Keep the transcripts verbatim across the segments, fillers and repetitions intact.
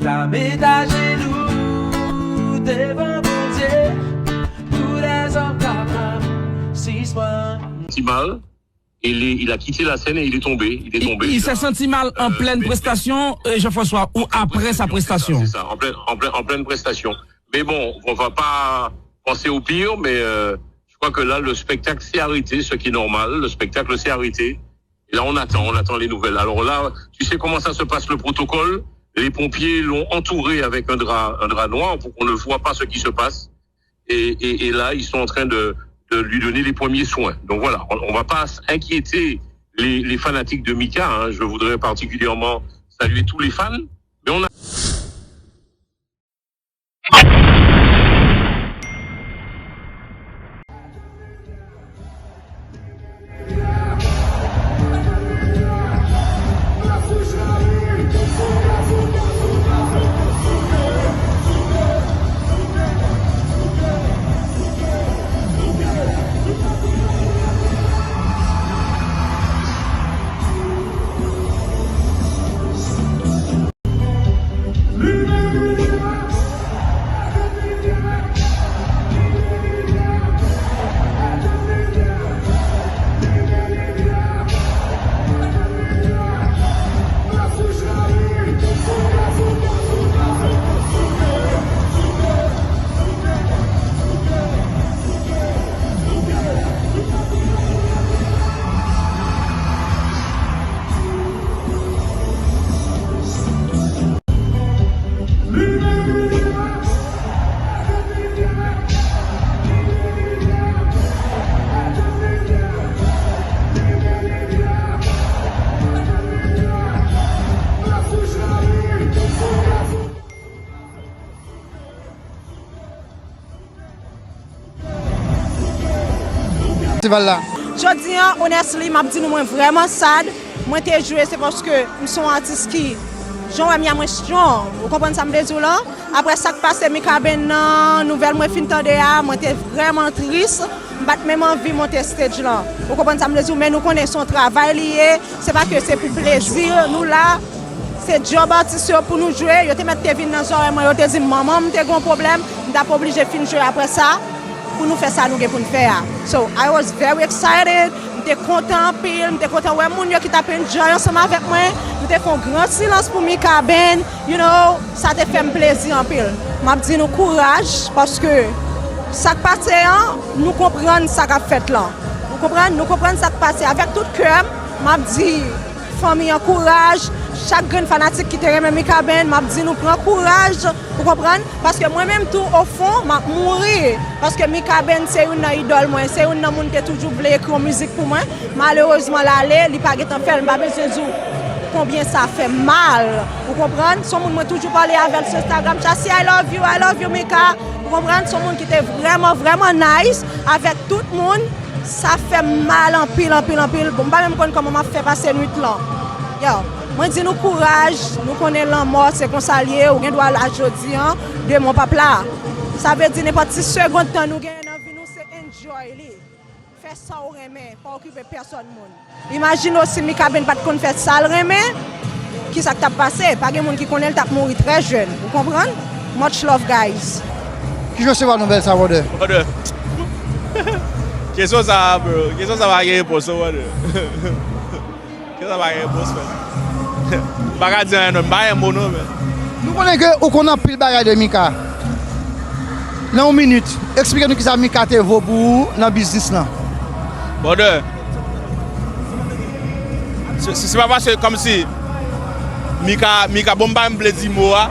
Ka met ajenou devan Bondye, pou lèzòm kapab sispann. Ti mal. Il, il a quitté la scène et il est tombé. Il est tombé. Il s'est senti mal en pleine prestation, euh, Jean-François, ou après sa prestation. C'est ça, en pleine, en pleine, en pleine prestation. Mais bon, on va pas penser au pire, mais euh, je crois que là, le spectacle s'est arrêté, ce qui est normal. Le spectacle s'est arrêté. Et là, on attend, on attend les nouvelles. Alors là, tu sais comment ça se passe, le protocole ? Les pompiers l'ont entouré avec un drap, un drap noir pour qu'on ne voit pas ce qui se passe. Et, et, et là, ils sont en train de, de lui donner les premiers soins. Donc voilà, on ne va pas inquiéter les, les fanatiques de Mika, hein. Je voudrais particulièrement saluer tous les fans. Mais on a Festival la. Jodi a, honestly, m ap di nou, mwen vrèman sad. Mwen te jwe, se paske m se yon atis ki, jan w wè m ye a, mwen strong. Ou konprann sa m vle di w lan? Apre sa k pase Mikaben nan, nouvèl mwen fin tande a, mwen te vrèman tris. M pa t menm anvi monte stage lan. Ou konprann sa m vle di w? Men nou konnen se yon travay li ye. Se pa ke se pou plezi nou la. Se djòb atis yo pou nou jwe. Yo te mèt te vin nan zòrèy mwen, yo te di m manman m te gen yon pwoblèm, m t ap oblije fin jwe apre sa pou nou fè sa nou gen pou n fè a. So, I was very excited. M te kontan anpil. M te kontan wè moun yo ki t ap enjoy ansanm avèk mwen. Nou te fè yon gran silans pou Mikaben. You know, sa te fè m plezi anpil. M ap di nou kouraj, paske sa k pase an, nou konprann sa k ap fèt lan. Ou konprann? Nou konprann sa k pase. Avèk tout kè m, m ap di fanmi an kouraj. Chak grenn fanatik ki te renmen Mikaben, m ap di nou pran kouraj. Ou konprann? Paske mwen menm tou, ofon, m ap mouri. Paske Mikaben se youn nan idòl mwen, se youn nan moun ki te toujou vle ekri yon mizik pou mwen. Malerezman, l ale, li pa gentan fè l. M pa bezwen di w konbyen sa fè m mal. Ou konprann? Se yon moun mwen toujou pale avè l sou Instagram. Chassi, I love you, I love you, Mika. Ou konprann? Se yon moun ki te vrèman, vrèman nice avèk tout moun. Sa fè m mal anpil, anpil, anpil. Bon, m pa menm konn kòman m ap fè pase nwit lan. Yo, mwen di nou kouraj. Nou konnen lanmò, se konsa l ye. Ou gen dwa la jodi an, demen w p ap la. Sa vle di nenpòt ti segond tan nou genyen nan vi nou, se enjoy li. Fè sa w renmen, pa okipe pèsòn moun. Imajine w si Mikaben pa t konn fè sa l renmen, kisa k t ap pase? Pa gen moun ki konnen l t ap mouri trè jèn. Ou konprann? Much love, guys. Kijan w resevwa nouvèl sa, brother? Brother. Kesyon sa, bro. Kesyon sa pa gen repons, non, brother. Kesyon sa pa gen repons, man. M pa ka di anyen, non. M pa gen mo, non, man. Nou konnen ke ou konn anpil bagay de Mika. Nan yon minit, eksplike nou kisa Mika te vo pou ou nan biznis lan. Brother, se, se, se pa paske kòmsi Mika, Mika, bon, m pa menm vle di mo a,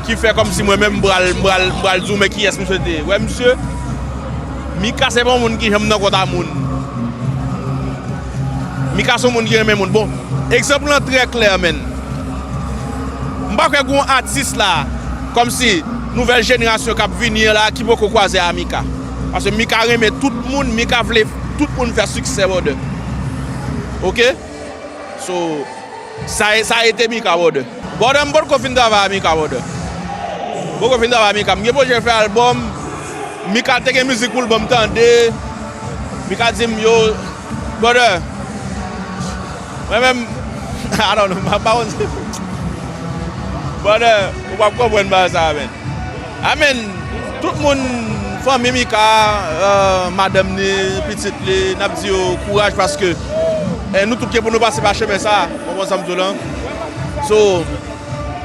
ki fè kòmsi mwen menm m pral, m pral, m pral di w men kiyès misye te ye. Wè, misye, Mika se pa yon moun ki janm nan kont a moun. Mika se yon moun ki renmen moun. Bon, egzanp lan trè klè, man. M pa kwè gen yon atis la, kòmsi nouvèl jenerasyon k ap vini an la, ki poko kwaze a Mika. Paske Mika renmen tout moun, Mika vle tout moun fè siksè, brother. Oke? So, sa, sa ete Mika, brother. Brother, m potko fin travay a Mika, brother. M potko fin travay a Mika. M gen pwojè fè albòm. Mika te gen mizik pou l ban m tande. Mika di m, yo, brother. Mwen menm, I don't know, m pa, m pa konn. Brother, ou p ap konprann bagay sa a, man. Amen. Tout moun, fanmi Mika, euh, madanm li, pitit li, n ap di yo kouraj paske, eh, nou tout gen pou nou pase pa chemen sa a. Ou konprann sa m di w lan? So,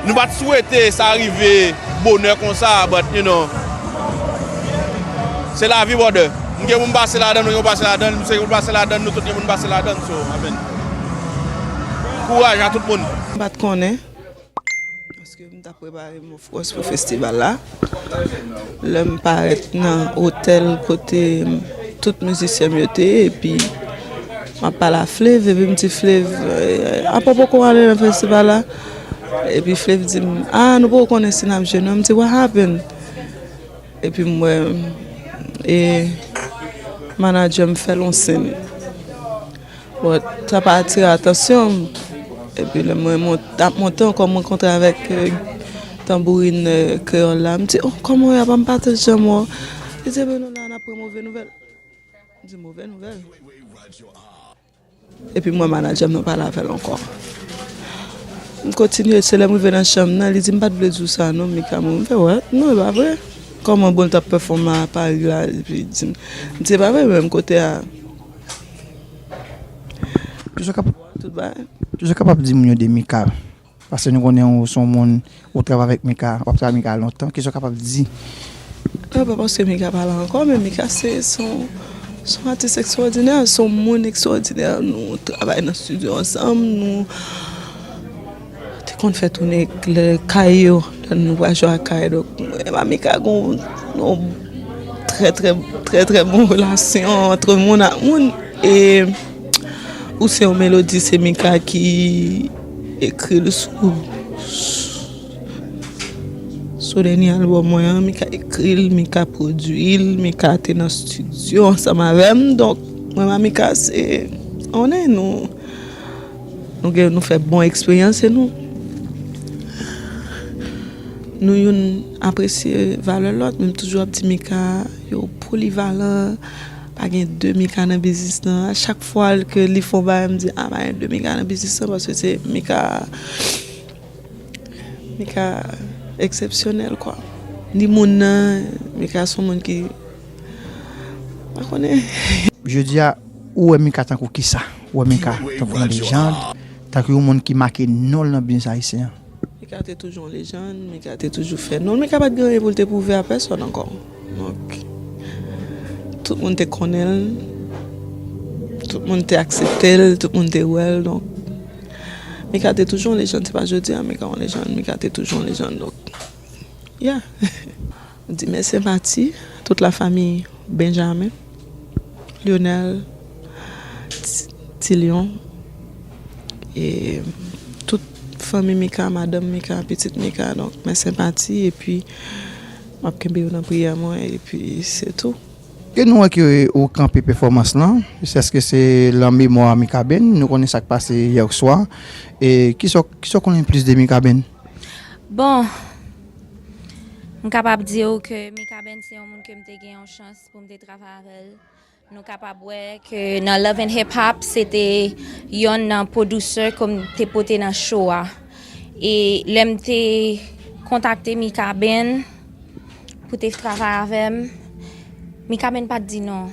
nou pa t swete sa rive bonè konsa, but, you know, se lavi, brother. M gen pou m pase ladan, nou gen pou pase ladan, m se gen pou pase ladan, nou tout gen pou n pase ladan, so, amen. Kouraj a tout moun. M pa t konnen. Paske m t ap prepare m, of course, pou festival la. Lè m parèt nan otèl kote tout mizisyen m yo te ye, epi m ap pale a Flav, epi m di Flav, eh, apa w poko ale nan festival la? Epi Flav di m, ah, nou poko konnen si n ap jwe non. M di, what happened? Epi m wè, e, manadjè m fè l yon siy. Bon, sa pa atire atansyon m. Epi lè mwen mont, ap monte ankò, m rankontre avèk, eh, tanbourin, eh, kreyòl la. M di, oh, kòman w ye? Apa m pa t janm wè w? Li di, ebyen nou la, n ap pran move nouvèl. M di, move nouvèl? Epi m wè manadjè m nan pale avè l ankò. M kontinye, se lè m rive nan chanm nan, li di, m pa t vle di w sa non, Mika mouri. M fè, what? Non, e pa vre. Kòman bon l t ap pèfòme a Pari la, epi di m, m di, e pa vre, menm kote a. Kisa w kap-, tout bagay. Kisa w kapab di moun yo de Mika? Paske nou konnen ou se yon moun, ou travay avèk Mika, w ap travay Mika lontan. Kisa w kapab di? Ah, pa paske Mika pa la ankò, men Mika se, se yon, se yon atis ekstwòdinè, se yon moun ekstwòdinè. Nou travay nan estidyo ansanm, nou te konn fè tounen lè kay yo, lè nou pral jwe ak kay. Donk, mwen e Mika gen yon trè, trè, trè, trè bon relasyon ant moun ak moun. E ou se yon melodi, se Mika ki ekri l sou, sou dènye albòm mwen an. Mika ekri l, Mika pwodui l, Mika te nan estidyo ansanm avè m. Donk, mwen ak Mika se, on est, nou, nou gen, nou fè bon eksperyans e nou, nou youn apresye valè lòt. Men m toujou ap di Mika, yo polivalan, pa gen de Mika nan biznis lan. A chak fwa ke li fè yon bagay, m di, a, pa gen de Mika nan biznis lan, paske se Mika, Mika eksepsyonèl, kwa. Ni moun nan, Mika se yon moun ki, pa konnen. Jodi a, ou wè Mika tankou kisa? Ou wè Mika tankou yon lejand, tankou yon moun ki make non l nan biznis ayisyen an? Mika te toujou yon lejand, Mika te toujou fè non l. Mika pa t gen anyen pou l te pwouve a pèsòn ankò. Donk, tout moun te konnen l, tout moun te aksepte l, tout moun te wè l. Donk, Mika te toujou yon lejand, se pa jodi a Mika yon lejand, Mika te toujou yon lejand. Donk, yeah. M di mèsi anpil tout la fanmi Benjamin, Lionel, Ti, Ti Lion, e tout fanmi Mika, madanm Mika, pitit Mika. Donk, mèsi anpil, epi m ap kenbe yo nan priyè mwen, epi se tou. Ke nou wè ke ou kanpe pèfòmans lan, èske se lan memwa Mikaben? Nou konnen sa k pase yè swa. E kisa, kisa w konnen plis de Mikaben? Bon, m kapab di w ke Mikaben se yon moun ke m te gen yon chans pou m te travay avè l. Nou kapab wè ke nan Love and Hip Hop, se te yonn nan pwodisè ke m te pote nan show a. E lè m te kontakte Mikaben pou te travay avè m, Mikaben pa t di non.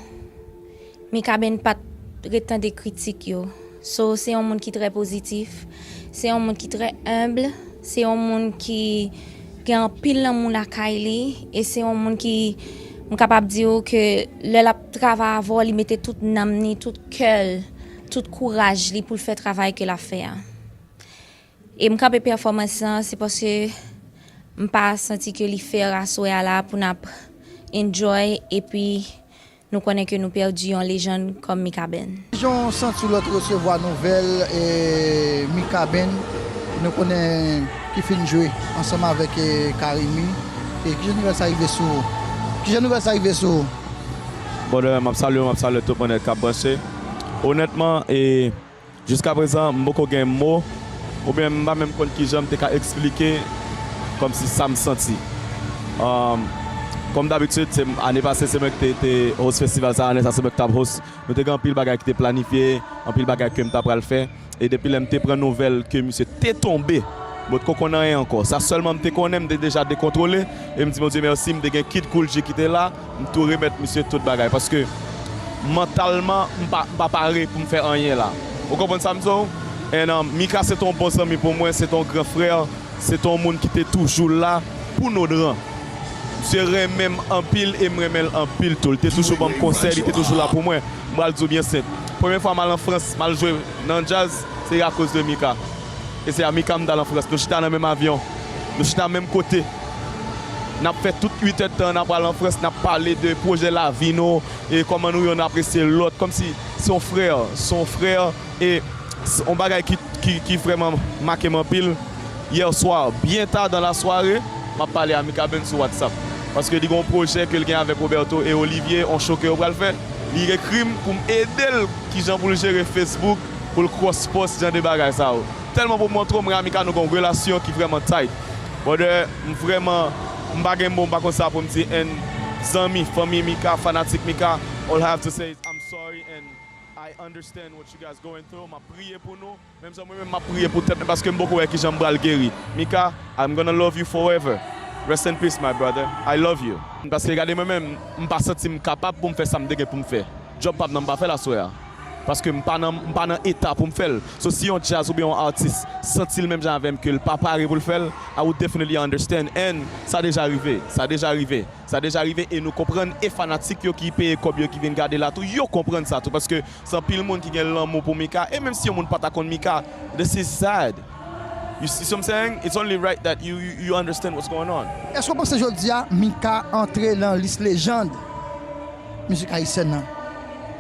Mikaben pa t ret tande kritik yo. So, se yon moun ki trè pozitif, se yon moun ki trè enb, se yon moun ki gen anpil lanmou lakay li, e se yon moun ki, m kapab di w ke lè l ap travay avè w, li mete tout nanm ni, tout kè l, tout kouraj li pou l fè travay ke l ap fè a. E m kanpe pèfòmans lan, se paske m pa santi ke li fè aswè a la pou n ap enjoy, epi nou konnen ke nou pèdi yon lejann kòm Mikaben. Kijan w santi w lè w te resevwa nouvèl, e, Mikaben, nou konnen ki fin jwe ansanm avèk, e, Carimi? E kijan nouvèl sa rive sou ou? Kijan nouvèl sa rive sou ou? Bon, demen, m ap salye w, m ap salye tout moun k ap branche. Onètman, e, jiskaprezan, m poko gen mo, oubyen m pa menm konn kijan m te ka eksplike kòmsi sa m santi. Ahn, kòm dabitid, se, ane pase, se mwen ki te, te host festival sa, ane sa, se mwen ki t ap host. Nou te gen anpil bagay ki te planifye, anpil bagay ke m ta pral fè. E depi lè m te pran nouvèl ke misye te tonbe, Mwen potko konn anyen ankò. Sa sèlman m te konnen, m te deja dekontwole. E m di Bondye mèsi, m te gen Kid Kool G ki te la. M tou remèt misye tout bagay. Paske mantalman, m pa, m pa pare pou m fè anyen la. Ou konprann sa m di w? And, um, Mika se t on bon zanmi pou mwen, se t on gran frè, se t on moun ki te toujou la pou Nodran. Misye renmen m anpil e m renmen l anpil tou. Li te toujou ban m konsèy, li te toujou la pou mwen. M pral di w byen senp. Premye fwa m al an Frans, m al jwe nan djaz, se akoz de Mika. E se a Mika m t al an Frans. Nou chita nan menm avyon. Nou chita menm kote. N ap fè tout uit èdtan, n ap pral an Frans, n ap pale de pwojè lavi nou, e kòman nou youn apresye lòt, kòmsi se yon frè, se yon frè, e se yon bagay ki, ki, ki vrèman make m anpil. Yè swa, byen ta dan lasware, m ap pale a Mikaben sou WhatsApp. Paske li gen yon pwojè ke l gen avèk Roberto e Olivier, yon show ke yo pral fè. Li ekri m pou m ede l kijan pou l jere Facebook, pou l cross post, jan de bagay sa yo. Tèlman pou m montre w, mwen a Mika, nou gen yon relasyon ki vrèman tight. Brother, m vrèman, m pa gen mo, m pa konn sa pou m di, and zanmi, fanmi Mika, fanatik Mika, all I have to say is I'm sorry and I understand what you guys going through. M ap priye pou nou. Menm jan mwen menm m ap priye pou tèt mwen paske m poko wè kijan m pral geri. Mika, I'm gonna love you forever. Rest in peace, my brother. I love you. Paske gade mwen menm, m pa santi m kapab pou m fè sa m te gen pou m fè. Djòb pa m nan m pa fè l aswè a. Paske m pa nan, m pa nan eta pou m fè l. So si yon djaz oubyen yon atis santi l menm jan avè m ke l pa pare pou l fè l, I would definitely understand. And sa deja rive. Sa deja rive. Sa deja rive e nou konprann e fanatik yo ki peye kòb yo ki vin gade la tou, yo konprann sa tou. Paske se anpil moun ki gen lanmou pou Mika. E menm si yon moun pa ta konn Mika, this is sad. You see what I'm saying? It's only right that you, you, you understand what's going on. Èske w panse jodi a Mika antre nan lis lejann mizik ayisyèn nan?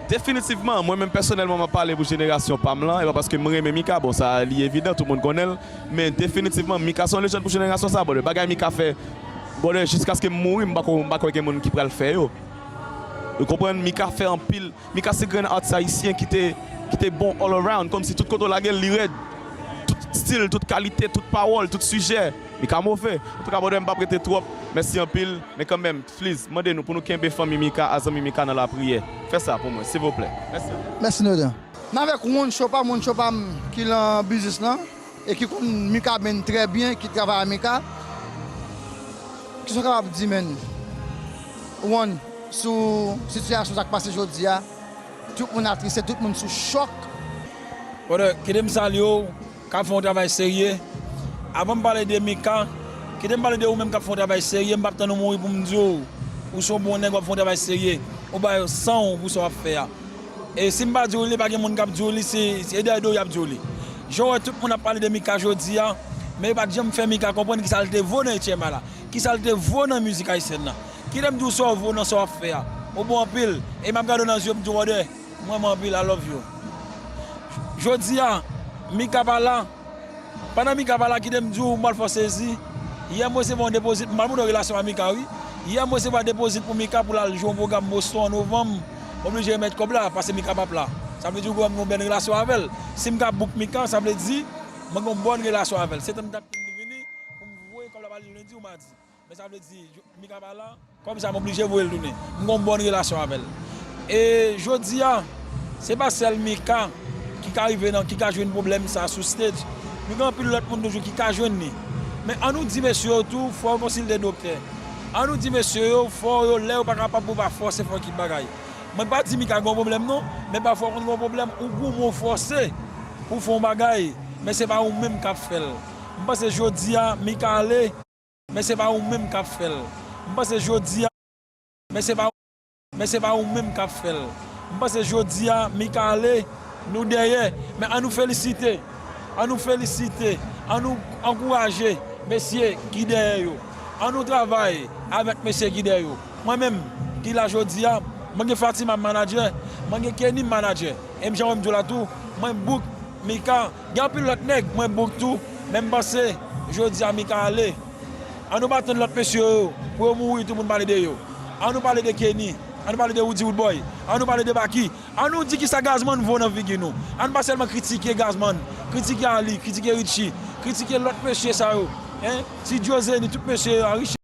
Definitivman, mwen menm pèsonèlman m ap pale pou jenerasyon pa m lan, e pa paske m renmen Mika, bon sa li evidan, tout moun konnen l, men definitivman Mika se yon lejann pou jenerasyon sa, brother. Bagay Mika fè, brother, jiskaske m mouri, m pa ko, m pa kwè gen moun ki pral fè yo. Ou konprann? Mika fè anpil, Mika se grenn atis ayisyen ki te, ki te bon all around, kòmsi tout kote w lage l, li rèd. Tout stil, tout kalite, tout pawòl, tout sijè. Mika move. Antouka, brother, m p ap rete twòp. Mèsi anpil. Men kanmenm, please, mande nou pou nou kenbe fanmi Mika a zanmi Mika nan lapriyè. Fè sa pou mwen, silvouplè. Mèsi anpil. Mèsi, Nodan. M avèk One Show pa m, One Show pa m ki lan biznis lan e ki konn Mikaben trè byen, ki travay a Mika. Kisa w kapab di, menn? One, sou sitiyasyon sa k pase jodi a, tout moun atriste, tout moun sou chòk. Brother, kite m salye w, k ap fè yon travay serye. Avan m pale de Mika, kite m pale de ou menm k ap fè yon travay serye. M p ap tann ou mouri pou m di w, ou se yon bon nèg, w ap fè yon travay serye. Ou bay san w pou sa w ap fè a. E si m pa di w li, pa gen moun k ap di w li, se, se dèyè do y ap di w li. Jan w wè tout moun ap pale de Mika jodi a, men yo pa t janm fè Mika konprann kisa l te vo nan H M I la, kisa l te vo nan mizik ayisyèn nan. Kite m di w sa w vo nan sa w ap fè a. Ou bon anpil. E m ap gade w nan zye, m di w, brother, m renmen w anpil, I love you. Jodi a, Mika pa la. Pandan Mika pa la, kite m di w, m pral fè w sezi. Yè m resevwa yon depozit, m pral montre w relasyon m ak Mika, wi. Yè m resevwa depozit pou Mika pou l al jwe yon pwogram Boston an novanm. M oblije remèt kòb la, paske Mika p ap la. Sa vle di w wè m gen yon bèl relasyon avè l. Si m ka book Mika, sa vle di mwen gen yon bòn relasyon avè l. Se tan m t ap tann li vini, pou m voye kòb la ba li lendi ou madi. Men sa vle di, Mika pa la, kòm sa m oblije voye l tounen. M gen yon bòn relasyon avè l. E jodi a, se pa sèl Mika ki ka rive nan, ki ka jwenn pwoblèm sa sou stage. Nou gen anpil lòt moun toujou ki ka jwenn li. Men ann nou di mesye yo tou, fò yo konsilte doktè. Ann nou di mesye yo, fò yo, lè yo pa kapab pou pa fòse fè yon kit bagay. Mwen pa di Mika gen yon pwoblèm non, men pafwa w konn gen yon pwoblèm, ou goumen, w fòse pou w fè yon bagay, men se pa ou menm k ap fè l. M panse jodi a, Mika ale. Men se pa ou menm k ap fè l. M panse jodi a, men se pa, men se pa ou menm k ap fè l. M panse jodi a, Mika ale, nou dèyè. Men ann nou felisite, ann nou felisite, ann nou ankouraje mesye ki dèyè yo. Ann nou travay avèk mesye ki dèyè yo. Mwen menm ki la jodi a, mwen gen Fatima m manadjè, mwen gen Kenny m manadjè. E m jan wè m di w la tou, mwen book Mika, gen anpil lòt nèg mwen book tou, men m panse jodi a Mika ale. Ann nou pa tann lòt mesye yo pou yo mouri, tout moun pale de yo. Ann nou pale de Kenny, ann nou pale de Roody Roodboy, ann nou pale de Baky. Ann nou di kisa Gazman vo nan figi nou. Ann pa sèlman kritike Gazman, kritike Ali, kritike Richie, kritike lòt mesye sa yo. Hein? Ti Joe Zeni, tout mesye yo, Richie.